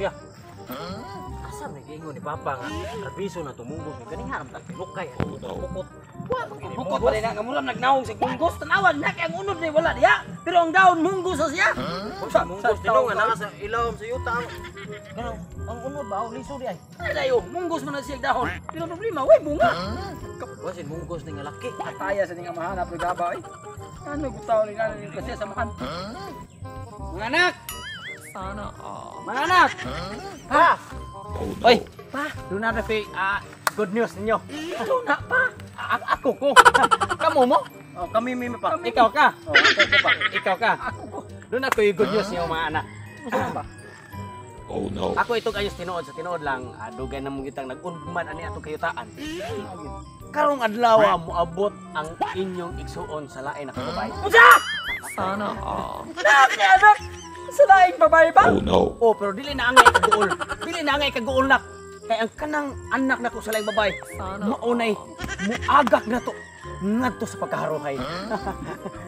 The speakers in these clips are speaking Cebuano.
Kuya. Asa may giingon ni Papa nga arbiso na tumunggos ni kani haram tag pinukay Oh, no. bukot. Bukod pa rin nga mura nagnaong sa munggos, tanawan na kay ang unod ni wala diya. Pero ang daon munggos sa siya. Sa munggos dino nga naa sa ilawom sa yuta ang kanang ang unod ba o liso di ay. Ay dayo, munggos man na siya dahon. Pero problema, way bunga. Wasin munggos ni nga laki. Ataya sa nga mahanap ng gaba eh. Ano gutaw ni ano yung kasi samahan. Mga anak, Sana all. Mga anak. Ha? Oh no. Oy, pa, doon na kay good news ninyo. Ikaw na pa. Ako ko. Kamo mo? Oh, kami mi pa. Ikaw ka. Oh, ako ko pa. Ikaw ka. Ako ko. Doon ako yung good news niyo, mga anak. Oh no. Ako itong ayos tinuod sa tinuod lang, dugay na mong gitang nag-undman ani atong kayutaan. Karong adlaw moabot ang inyong igsuon sa lain na kababay. Unsa? Sana all. Anak, sa laing babae ba? Oh no. Oh, pero dili na angay kaguol. Dili na angay kaguol nak. Kay ang kanang anak nako sa laing babae, Sana maunay muagak na to ngadto sa pagkaharuhay.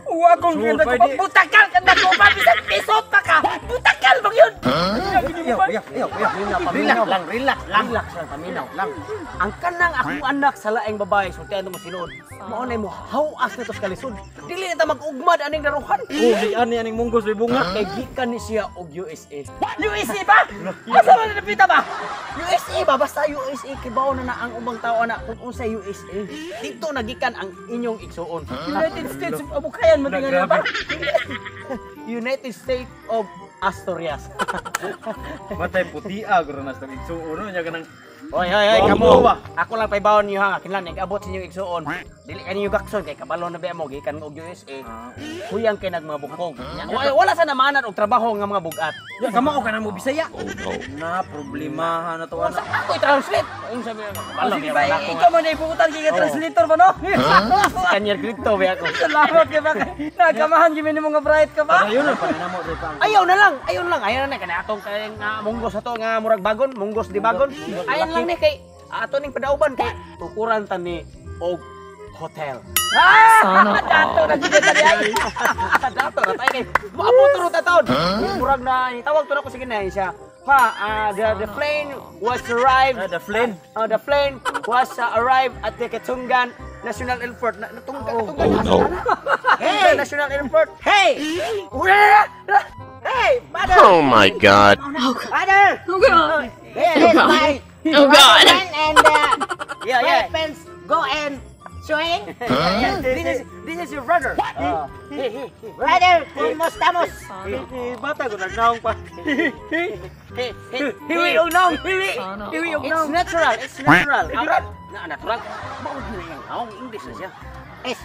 Uwa kong Sure, ganda ko pwede. pa. Butakal ka na ko pa. Bisan pisot pa ka. Butakal bang yun? Ayaw, ayaw, ayaw, ayaw. Relax lang, relax lang. Relax lang, paminaw lang. Ang kanang akong anak sa laing babae, sultian mo sinuod. Maunay mo hawas na to sa kalisod. Dili na ta mag-ugmad aning daruhan. Oh, di ani aning munggos may bunga. Kay gikan ni siya og USA. USA ba? Asa man na napita ba? USA ba? Basta USA, kibaw na na ang ubang tao na kung unsa USA. Dito nagikan ang inyong igsuon. United States of Abukayan mo tingnan ba? United States of Asturias. Matay puti guro na sa igsuon no nya kanang Hoy, hoy, hoy, Oh, kamo. no. Ako lang paibawon niyo ha, kinlan nag-abot sa inyong igsuon. Dili kaninyo gakson kay kabalo na ba mo gikan og USA. Huyang kay nagmabukog. Wala, wala sa namanan og trabaho nga mga bugat. Ya kamo ka na mo Bisaya. Oh no. Na problemahan na to Unsa ana. ako i-translate? Unsa ba? Kabalo Sige ba ba, wala ko. ikaw man na ipukutan kay translator ba no? Kanyar crypto ba ako. Salamat kay ba? Nagkamahan gyud ni mga bright ka ba? Padayon na pa na mo sa pang. Ayaw na lang, ayaw na lang, ayaw na lang kani atong kay nga munggos ato nga murag bagon, munggos di bagon. Ayaw na lang ni kay ato ning padauban kay tukuran ta ni og hotel. Sana Dato all. na gyud ta di ay. Dato na tayo kay moabot ro ta taon. Murag na tawag to na ko sige na siya. Pa, the plane was arrived. Ah, the plane. The plane was arrived at the Katungan National Airport. Na, Natunggan, Katungan, Oh no. hey! National Airport. Hey! Hey, mother! Oh my God. Father! Oh God. This is my Oh God. and Yeah. go and swing. Yeah. This is your brother. Hey, hey, hey. Brother, ¿cómo estamos? Sana Eh, bata ko nagnaong pa. Hey, hey, Hiwi og naong, hiwi. Sana Hiwi og It's naong. natural. It's natural. Natural. Na natural. Mao na yang naong English na siya.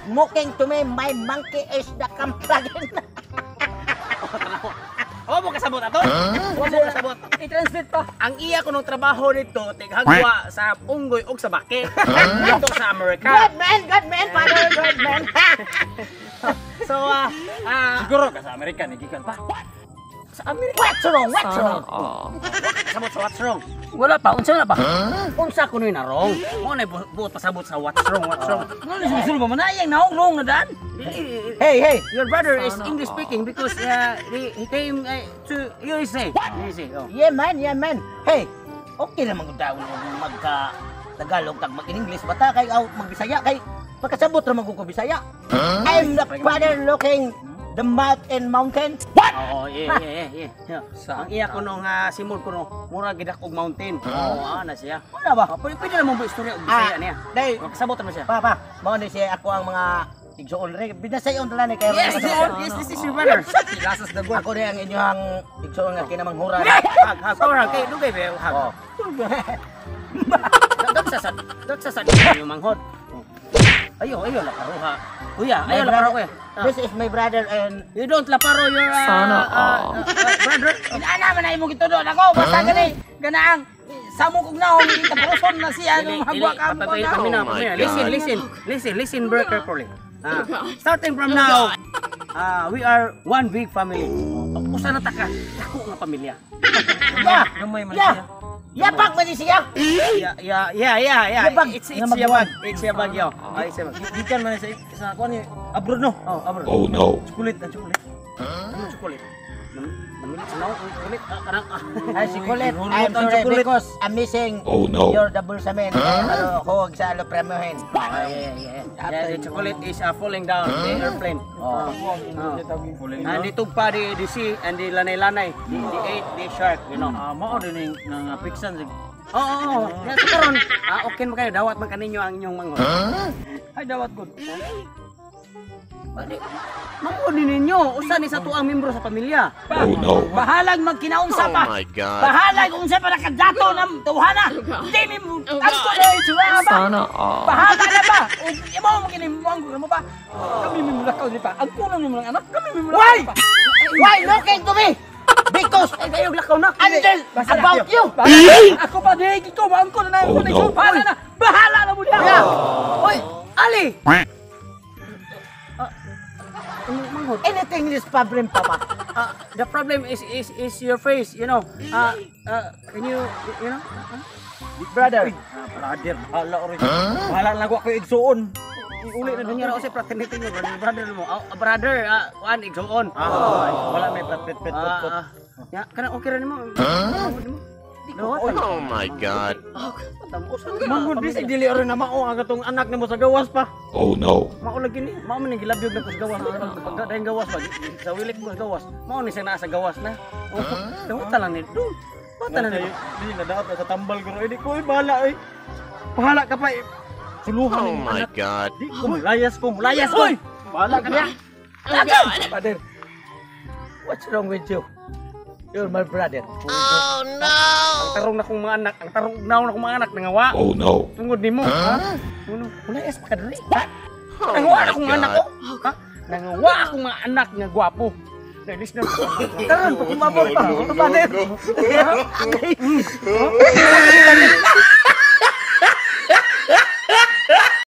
Smoking to me, my monkey is the kamplagen. Wa mo kasabot ato? Wa mo kasabot. I-translate pa. Ang iya ko nung trabaho nito, tighagwa sa unggoy og sa baki. Dito sa Amerika. Good man, father, good man. So, Siguro ka sa Amerika ni gikan pa. Sa Amerika. What's wrong? What's Sana wrong? all. Kasabot sa what's wrong? Wala pa, unsa na pa? Unsa kuno'y na wrong? Mo na buot pasabot sa what's wrong, what's wrong. Ano sulsul ba man ay naong wrong na dan? Hey, hey, your brother is Sana English all. Speaking because he came to USA. USA, oh. Yeah man, yeah man. Hey, okay naman gud daw magka Tagalog tag mag-English bata kay aw magbisaya kay pagkasabot ra man ko Bisaya. I'm the father looking the mouth and mountain. Oo, yeah. Ang iya ko nung simul ko nung mura gidak og mountain. Oo, na siya. Wala ba? Oh, pwede, pwede naman mo istorya og Bisaya niya. Day, Makasabot naman siya. pa pa, mao ni siya ako ang mga igsuon re. Binasayon tala ni kay Yes, this is your brother. Lasas dagwan. Ako ni ang inyong igsuon nga kinamanghura. Hag, hag, hag, kay dugay ba hag. Oh. Dagsa sa yung manghod. Oh. Ayo, ayo laparoha. Kuya, My ayo laparo brother- kuya. Ah. This is my brother and You don't laparo your Sana all. brother. Inana man ay mo gitudon ako basta gani ganaang samok og naong itapuson na siya nung hagwa ka mo na. Paminaw, Oh my paminaw. God. Listen, listen, listen, listen very carefully. Oh God. Starting from now, we are one big family. Usa na ta ka, dako nga pamilya. Ya, Gamay man ya. siya. Yabag man ni siya. Yeah. Yabag. It's Nga magbuwag. yabag. It's yabag yo. Ah, it's yabag. Gikan man sa kuan ni abroad no. Oh, abro. Oh no. Chocolate, ang chocolate. Ano chocolate? Kulit no, kulit kanang Ay, si Kulit. Ihulot I'm ang sorry chocolate. because I'm missing Oh no. your double sa men. Kaya huwag sa alo premuhin. Yeah, the chocolate is falling down the airplane. Oh. And the tugpa the sea and the lanay-lanay, the ate the shark. Ah, mao din ning nga piksan sig. Oo. Kaya sa karon, okay man kayo dawat man kaninyo ang inyong manghod. Ay dawat gud. Manghod ni ninyo, usa ni sa tuang membro sa pamilya. Oh no. Bahalag magkinaunsa pa. Oh my God. Bahalag unsa pa nakadato ng tawhana. Di mi mo Oh, ang God. na itsura ba? Sana all. Bahala na ba? O imo mo kini mo ang mo ba? Kami mi mulakaw di pa. Ang kuno ni mo lang anak, kami mi mulakaw Why? pa. Why looking to me? Because Ay kayo lakaw na. until about you. Bahala. Ako pa di ko ang kuno na Oh, ko na no. bahala na. Bahala na mo diha. Oy, Ali. Manghod. Anything is problem, Papa. The problem is your face. Can you, you know? Brother. Brother, bahala ori. Bahala lang ko igsuon. Iuli na Ano nga sa fraternity niyo, brother, brother mo. Brother, kuan igsuon. Ah, wala may pet pet pet pet. Ya, kana okay ra nimo. Oh my God. Manghod bisig dili ori na mao ang katong anak nimo sa gawas pa. Oh no. Mao lagi ni, mao man ning gilabyog na ko sa gawas. Pag dayon gawas pa, sa wilik ko sa gawas. Mao ni siya naa sa gawas na. Oh, dawata lang ni. Dong. Bata na ni. Di na daot na sa tambal ko. Di ko bahala oy. Bahala ka pa. Suluhan Oh ni my anak. God. Di ko mulayas ko, mulayas ko. Bahala ka niya. Oh God. Brother. What's wrong with you? You're my brother. Ang tarong na kong mga anak, ang tarong ugnaw na kong mga anak nangawa. Oh no. Tungod nimo, ha? Ano, mulayas pa ka diri. Ha? Oh Nangawa my na akong anak God. ko. Ha? Nangawa akong mga anak nga gwapo. Nailis na. Karon pag umabot pa. Brother.